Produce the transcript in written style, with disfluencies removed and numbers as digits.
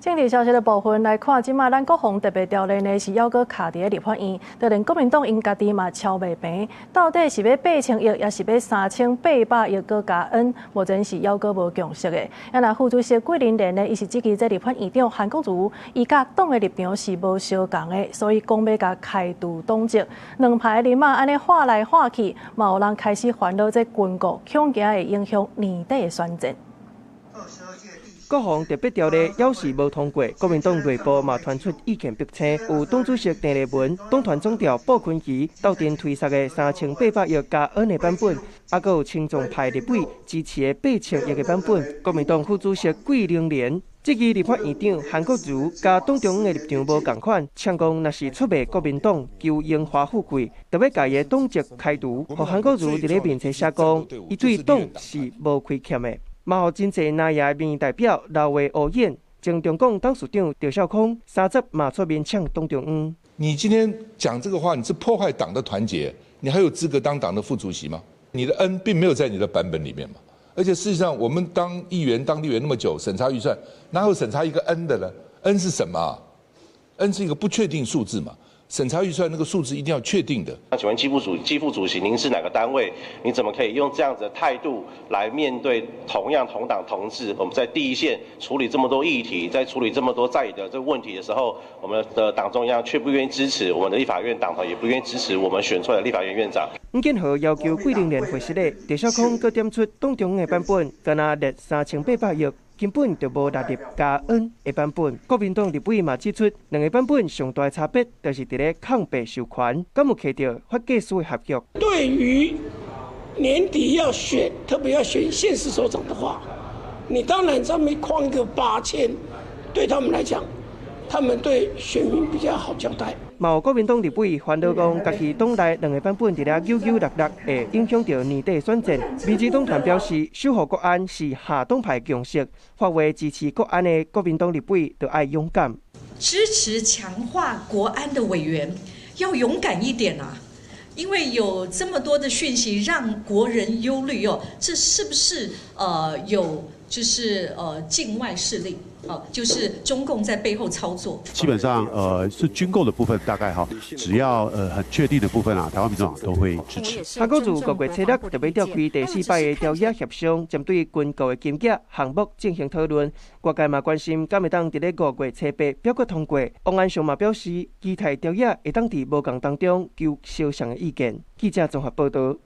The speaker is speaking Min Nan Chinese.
政治消息的部分來看，這馬咱國防特別條例呢是猶閣卡佇咧立法院，就連國民黨𪜶家己嘛敲袂平，到底是欲8000億，抑是欲3800億閣加 N，目前是猶閣無共識的。啊，若副主席桂林蓮呢，伊是質疑這立法院長韓國瑜，伊佮黨的立場是無相仝的，所以講欲共開除黨籍。兩派人馬按呢喊來喊去，嘛有人開始煩惱這軍購恐驚會影響年底的選戰。國防特別條例猶是無通過，國民黨內部嘛傳出意見逼遷，有黨主席鄭麗文、黨團總召傅崐萁鬥陣推捒的3800億加 N 的版本，猶閣有親中派立委支持的8000億的版本。國民黨副主席桂玲蓮質疑立法院長韓國瑜佮黨中央的立場無仝款，嗆講若是出賣國民黨求榮華富貴，就欲共伊的黨籍開除。予韓國瑜佇咧面冊寫講，伊對黨是無虧欠的。嘛，予真濟藍營民意代表鬧話烏演，前中廣董事長趙少康30嘛出面嗆黨中央。你今天講這個話，你是破壞黨的團結，你還有資格當黨的副主席嗎？你的 N 並沒有在你的版本裡面嘛。而且事實上，我們當議員、當立委那麼久，審查預算，哪有審查一個 N 的呢？N 是什麼？N 是一個不確定數字嘛。審查預算那個數字一定要確定的。那請問紀副主席，您是哪個單位？你怎麼可以用這樣子的態度來面對同樣同黨同志？我們在第一線處理這麼多議題，在處理這麼多在野的這個問題的時候，我們的黨中央卻不願意支持，我們的立法院黨團也不願意支持我們選出來的立法院院長。黃建和要求桂玲蓮回實的，鄭少康閣點出黨中央的版本，敢若列3800億。根本就無納入加 N 的版本。國民黨立委嘛指出，兩个版本上大的差別就是佇咧空白授權，敢有揢著法制司的合約。對於年底要選，特別要選縣市首長的話，你當然上面框一個8000，對他們來講，他們對選民比較好交代。嘛有國民黨立委煩惱講，家己黨內兩个版本佇咧扭扭搦搦，會影響著年底選戰。民進黨團表示，守護國安是下黨派共識，發話支持國安的國民黨立委就愛勇敢。支持強化國安的委員要勇敢一點啊！因為有這麼多的訊息讓國人憂慮哦，這是不是有就是境外勢力？哦，就是中共在背後操作。基本上，是軍購的部分，大概哈，只要很確定的部分啊，台灣民眾黨都會支持。韓國瑜5月初六就欲召開第四擺的朝野協商，針對軍購的金額項目進行討論。外界嘛關心，敢會當佇咧5月初八表決通過。王安祥嘛表示，期待朝野會當佇無仝當中求相像的意見。記者綜合報導。